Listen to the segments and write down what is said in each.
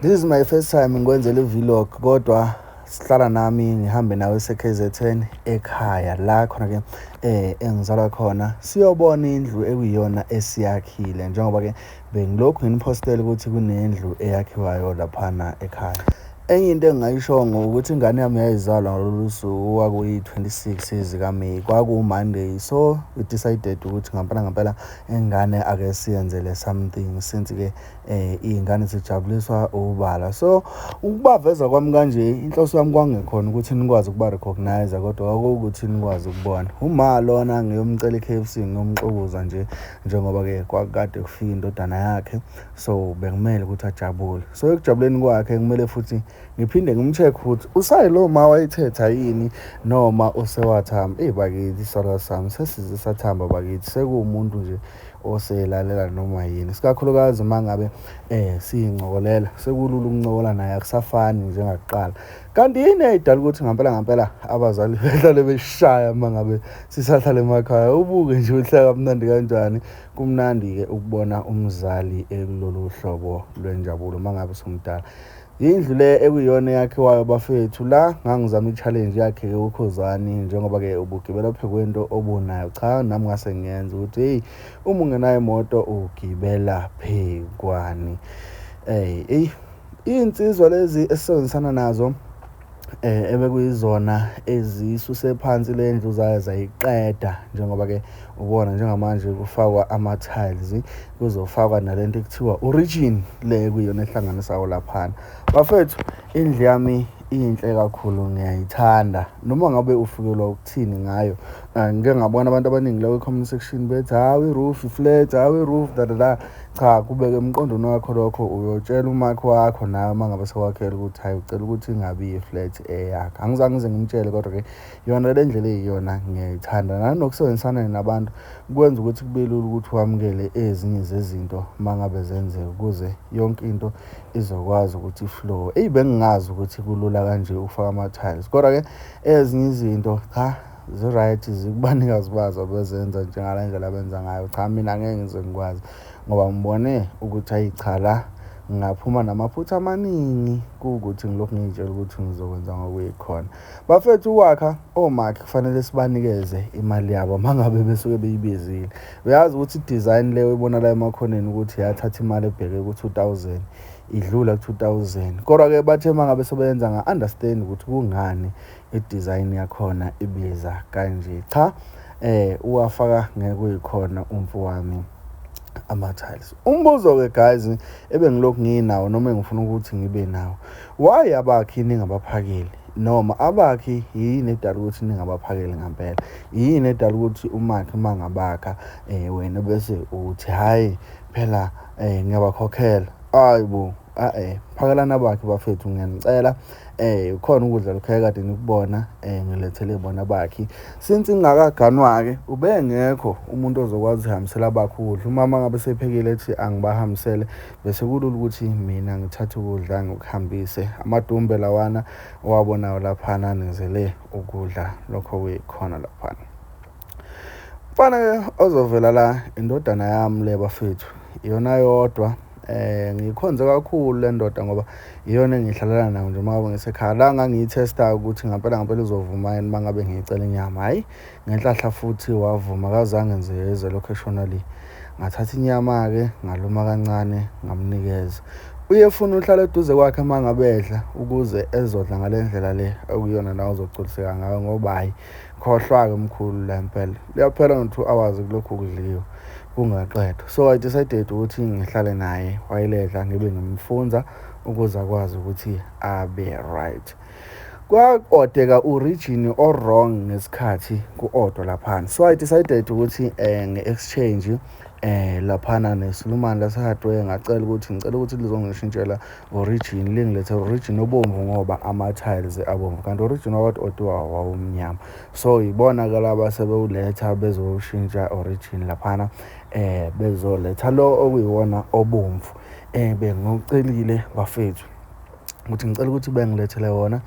This is my first time ngikwenzela i-vlog, kodwa sihlala nami ngihambe nawe ese-KZN ekhaya la khona ke engizalwa khona, siyobona indlu ekuyiyona esiyakhile, njengoba ke bengilokhu nginiphostela ukuthi kunendlu eyakhiwayo laphana ekhaya. Enye into engingayishongo ukuthi ingane yami yayizalwa ngalolu suku, kwakuyi-26 zikaMeyi, kwakuwu-Monday. So we decided ukuthi ngampela ngampela ingane ake siyenzele something, since ke iy'ngane zijabuliswa ubala. So ukubaveza kwami kanje, inhloso yami kwangekhona ukuthi nikwazi ukuba-recognize, kodwa kwakuwukuthi nikwazi ukubona uma lona ngiyomcela i-KFC, ngiyomxukuza nje, njengoba-ke kwakukade kufika indodana yakhe, so bekumele ukuthi ajabule. So ekujabuleni kwakhe kumele futhi ngiphinde ngim-check ukuthi usayilo ma wayithetha yini noma usewathamba. Eyi bakithi, isalo sami sesize sathamba bakithi, sekuwumuntu nje oselalela noma yini, sikakhulukazi uma ngabe siyincokolela, sekulula ukuncokola naye, akusafani njengakuqala. Kanti yini eyidala ukuthi ngampela ngampela abazali behlale beshaya uma ngabe sisahlala emakhaya? Ubuke nje uhleka kamnandi kanjani. Kumnandi-ke ukubona umzali ekulolu hlobo lwenjabulo uma ngabe usumdala. Indlu le ekuyiyona eyakhiwayo bafethu, la ngangizama i-challenge yakhe-ke uKhuzani, njengoba-ke ubugibela phezu kwento obunayo. Cha, nami ngase ngiyenza ukuthi hey, uma ungenayo imoto ugibela phekwani. Eyi, iy'nsizwa lezi esisebenzisana nazo ebekuyizona ezisuse phansi le ndlu zaye zayiqeda, njengoba ke ubona njengamanje kufakwa ama-tiles, kuzofakwa nalento ekuthiwa origin le kuyiyona ehlanganisayo laphana. Bafethu, indlu yami inhle kakhulu, ngiyayithanda, noma ngabe ufikelwa ukuthini ngayo. Ngike ngabona abantu abaningi la kwi-comment section bethi hawu i-roof i-flat, hawu i-roof da da da. Cha, kubeke emqondweni wakho lokho, uyotshela umakhi wakho nawe uma ngabe sewakhela ukuthi hayi, ucela ukuthi ingabi i-flat eyakho. Angizange ngize ngimtshele, kodwa-ke yona le ndlela eyiyona ngiyayithanda. Nanokusebenzisana nabantu kwenza ukuthi kube lula ukuthi wamukele ezinye zezinto uma ngabe zenzeka, ukuze yonke into izokwazi ukuthi i-flow. Eyi, bengingazi ukuthi kulula kanje ukufaka ama-tiles, kodwa-ke ezinye izinto cha, zi-right, zikubanikazi bazo abezenza njengale ndlela abenza ngayo. Cha, mina angeke ngize ngikwazi, ngoba ngibone ukuthi ayi cha, la ngingaphuma namaphutha amaningi kuwukuthi ngilokhu ngiy'tshela ukuthi ngizokwenza ngokuyikhona. Bafethu, ukwakha omakhi kufanele sibanikeze imali yabo uma ngabe besuke beyibizile. Uyazi ukuthi i-design le oyibona la emakhoneni ukuthi yathatha imali ebheke ku-2000, idlula ku-2000, kodwa-ke bathe uma ngabe sebeyenza nga-understand ukuthi kungani i-design yakhona ibiza kanje. Cha, uwafaka ngeke kuyikhona umfo wami ama-tiles. Umbuzo-ke guys ebengilokhu nginawo noma engifuna ukuthi ngibe nawo, why abakhi ningabaphakeli? Noma abakhi yini edala ukuthi ningabaphakeli ngampela? Yini edala ukuthi umakhi uma ngabakha wena bese uthi hhayi phela ngiyabakhokhela? Hayi bo, phakelani abakhi bafethu, ngiyanicela. Khona ukudla lokhu ekade nikubona, ngilethele bona abakhi. Since ngingakaganwa-ke, ubengekho umuntu ozokwazi ukuhambisela abakhi ukudla. Umama ngabe sephekile ethi angibahambisele, bese kulula ukuthi mina ngithathe ukudla ngikuhambise. Amadumbe lawana owabonayo laphana, nenzele ukudla lokho kuyikhona laphana. Mfana-ke ozovela la, indodana yami le bafethu, iyona yodwa. Ngikhonze kakhulu le ndoda ngoba iyona engihlalela nayo nje uma ngabe ngisekhaya. La ngangiyithesta ukuthi ngampela ngampela uzovuma yini uma ngabe ngiyicela inyama. Hhayi, ngenhlahla futhi wavuma, akazange nje eze lokhu eshona le. Ngathatha inyama-ke ngaluma kancane ngamnikeza. Uye efuna uhlala eduze kwakhe uma ngabe edla, ukuze ezodla ngale ndlela le okuyona nawe uzogculiseka ngayo, ngoba hhayi, khohlwa-ke mkhulu la impela. Kuyaphela no-2 hours kulokhu kudliwa kungaqedwa. So I decided ukuthi ngihlale naye wayeledla, ngibe ngimfunza ukuze akwazi ukuthi abe right. Kwa-odeka origin o-wrong ngesikhathi ku-odwa laphana, so I decided ukuthi ngi-exchange laphana nesilumane lase-hardware. Ngacela ukuthi ngicela ukuthi lizongishintshela origin, lingilethe origin obomvu ngoba ama-tiles abomvu, kanti origin wakade odiwa wawumnyama. So yibona-ke laba sebewuletha bezowushintsha origin laphana, bezoletha lo okuyiwona obomvu. Bengiwucelile bafethu ukuthi ngicela ukuthi bengilethele wona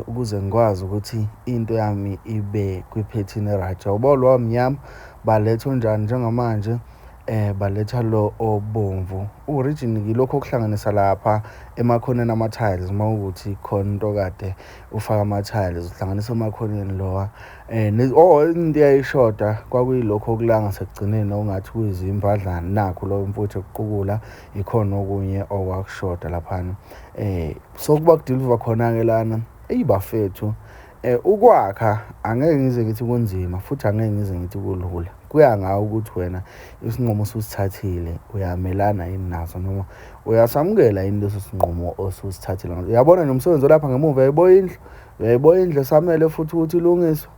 ukuze ngikwazi ukuthi into yami ibe kwi-pattern e-right. Yawubo lo mnyama baletha onjani njengamanje? Baletha lo obomvu. U-origin yilokhu okuhlanganisa lapha emakhoneni ama-tiles, uma ukuthi khona into kade ufaka ama-tiles uhlanganisa emakhoneni lowa. Oh, into eyayishoda kwakuyilokhu okulanga sekugcineni okungathi kuyizimbadlana, nakho lo mfuthu ekuqukula ikhona okunye okwakushoda laphana. So kuba kudiliva khona-ke lana, eyi bafethu, ukwakha angeke ngize ngithi kunzima futhi angeke ngize ngithi kulula. Kuya ngawe ukuthi wena isinqumo osusithathile uyamelana yini naso noma uyasamukela yini leso sinqumo osusithathile. Uyabona nje umsebenzi olapha ngemuva, uyayiboya indlu, uyayiboya indlu esamele futhi ukuthi ilungiswe.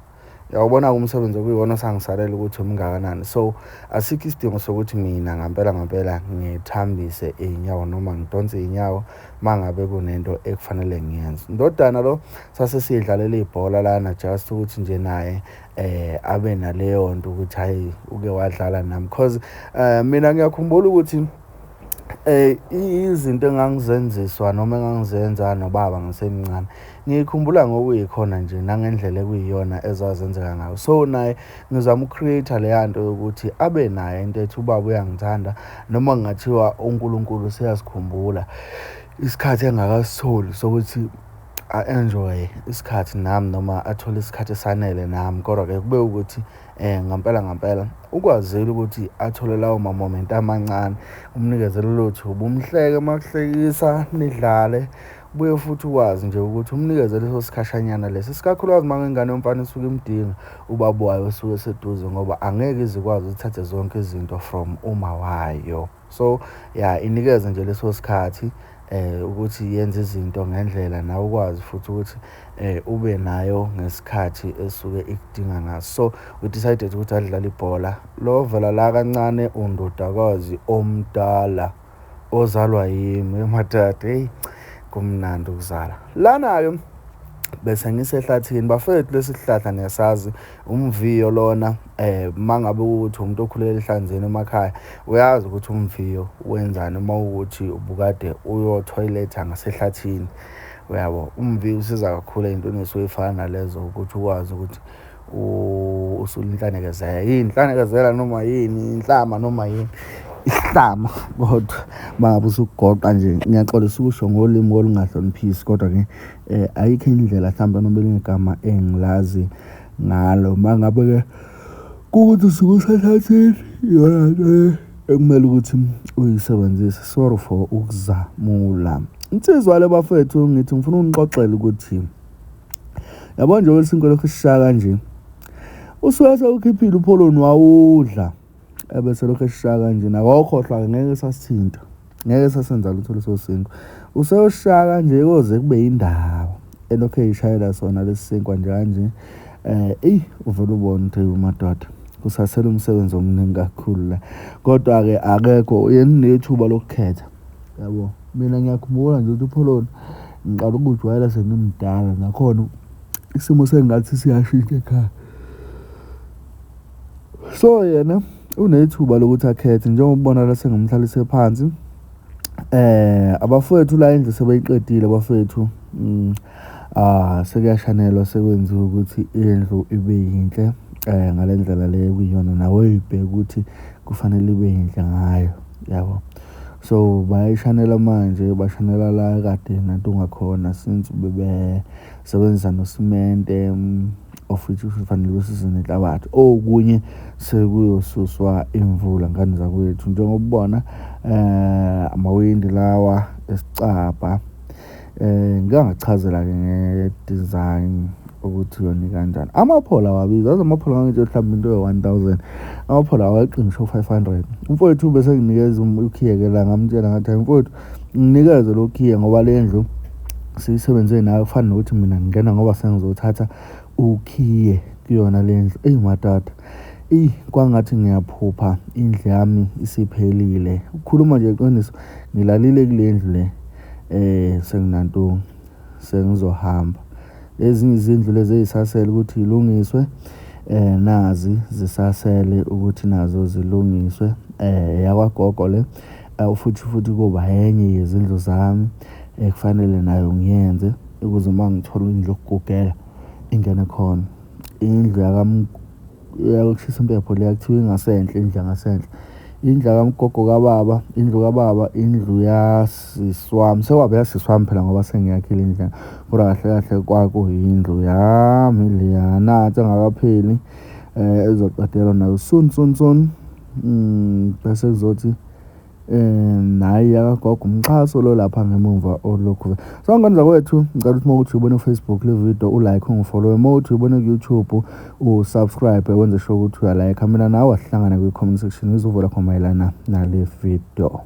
Uyawubona-ke umsebenzi okuyiwona osangisalela ukuthi umngakanani. So asikho isidingo sokuthi mina ngampela ngampela ngithambise iy'nyawo noma ngidonse iy'nyawo uma ngabe kunento ekufanele ngiyenze. Ndodana lo sase siyidlalela ibhola lana just ukuthi nje naye abe naleyo nto ukuthi hayi uke wadlala nami, cause mina ngiyakhumbula ukuthi izinto engangizenziswa noma engangizenza nobaba ngisemncane ngiyikhumbula ngokuyikhona nje nangendlela ekuyiyona ezazenzeka ngayo. So naye ngizama uku-create leya nto yokuthi abe naye into ethi ubaba uyangithanda, noma kungathiwa uNkulunkulu seyasikhumbula isikhathi engakasitholi sokuthi a-enjoy isikhathi nami noma athole isikhathi esanele nami, kodwa-ke kube ukuthi ngampela ngampela ukwazile ukuthi athole lawo ma-moment amancane, umnikeze lelo thuba, umhleke uma kuhlekisa, nidlale, ubuye futhi ukwazi nje ukuthi umnikeze leso sikhashanyana lesi, isikakhulukazi uma ingane yomfana isuke imdinga ubaba wayo osuke eseduze, ngoba angeke ize ikwazi ukuthi ithathe zonke izinto from uma wayo. So ya, inikeze nje leso sikhathi ukuthi yenze izinto ngendlela, nawe ukwazi futhi ukuthi ube nayo ngesikhathi esuke ikudinga ngaso. So we decided ukuthi adlale ibhola. Lo vela la kancane undodakazi omdala ozalwa yimi emadada. Hey, kumnandi ukuzala. Lana-ke bese ngisehlathini bafethu, lesi sihlahla niyasazi, umviyo lona. Mangabe ukuthi umuntu okhulela ehlanzeni emakhaya, uyazi ukuthi umviyo wenzani uma ukuthi ubukade uyo-toilet ngasehlathini, uyabo. Umviyo usiza kakhulu ey'ntweni ey'suke ey'fana nalezo, ukuthi ukwazi ukuthi usule inhlanekezela, yini inhlanekezela noma yini inhlama noma yini isihlama, kodwa mangabe usugoqa nje, ngiyaxolisa ukusho ngolimi olungahloniphisi, kodwa-ke ayikho indlela mhlawumbe noma elinye igama engilazi ngalo. Mangabe-ke kuwukuthi usuke usehlathini, iyona nto ekumele ukuthi uyisebenzise. Sorry for ukuzamula. Insizwa le bafethu, ngithi ngifuna unixoxele ukuthi yabo nje isinkwa lokhu esishaya kanje, usuke sewukhiphile upholoni wawudla, ebese lokhu esishaya kanje, nakokhohlwa-ke ngeke sasithinta, ngeke sasenza lutho leso sinkwa. Useyoshaya kanje koze kube yindaba elokhu eyishayela sona lesi sinkwa nje kanje. Eyi, uvele ubone ukuthi madoda kusasele umsebenzi omningi kakhulu la, kodwa-ke akekho yena unethuba lokukhetha, yabo. Mina ngiyakhumbula nje ukuthi upholoni ngiqala ukujwayela sengimdala, nakhona isimo sengathi siyashintsha ekhaya. So yena unethuba lokuthi akhethe, njengoba ubona la sengimhlalise phansi. Abafowethu la indlu sebeyiqedile abafowethu. Sekuyashanelwa, sekwenziwa ukuthi indlu ibe yinhle ngale ndlela le ekuyiyona, nawe uyibheke ukuthi kufanele ibe yinhle ngayo, yabo. So bayayishanela manje, bashanela la kade nantunga khona, since bebesebenzisa nosimente, of which kufanele besize nenhlabathi. Okunye sekuyosuswa imvula ngane zakwethu, njengoba ubona amawindi lawa esicabha. Ngike ngachazela-ke nge-design ukuthi yona ikanjani. Amaphola awabizi, yazi amaphola ngangitshela mhlawumbe into yo-1,000, amaphola aweqi ngisho 500. Umfowethu bese nginikeza ukhiye-ke la, ngamtshela ngathi hayi mfowethu, nginikeze lo khiye ngoba le ndlu siyisebenze nayo, kufana nokuthi mina ngingena ngoba sengizothatha ukhiye kuyona le ndlu. Eyi madada, eyi kwangathi ngiyaphupha, indlu yami isiphelile. Ukukhuluma nje iqiniso, ngilalile kule ndlu le, senginantunga, sengizohamba. Ezinye izindlu lezi ey'sasele ukuthi y'lungiswe, nazi zisasele ukuthi nazo zilungiswe. Eyakwagogo le, futhi kuba enye yezindlu zami ekufanele nayo ngiyenze ukuze uma ngithola indlu yokugugela ingene khona. Indlu yakushisa impepho le yakuthiwa ingasenhle, indlu yangasenhle. Indlu kamgogo kababa, indlu kababa, indlu yasisi wami. Sekwabe yasisi wami phela ngoba sengiyakhile indlu. Kodwa kahle kahle kwakuyindlu yami leya. Nansi engakapheli ezoqedelwa nayo soon soon soon. Bese kuzothi nayi yakagogo umxhaso lo lapha ngemumva olokhu. So ngane zakwethu, ngicela ukuthi uma ukuthi uyibone ku-Facebook le video u-like, ungifollow. Uma ukuthi uyibone ku-YouTube u-subscribe, wenze sure ukuthi uyalike. Mina nawe asihlangane kwi-comment section, uvulo lakho mayelana nale video.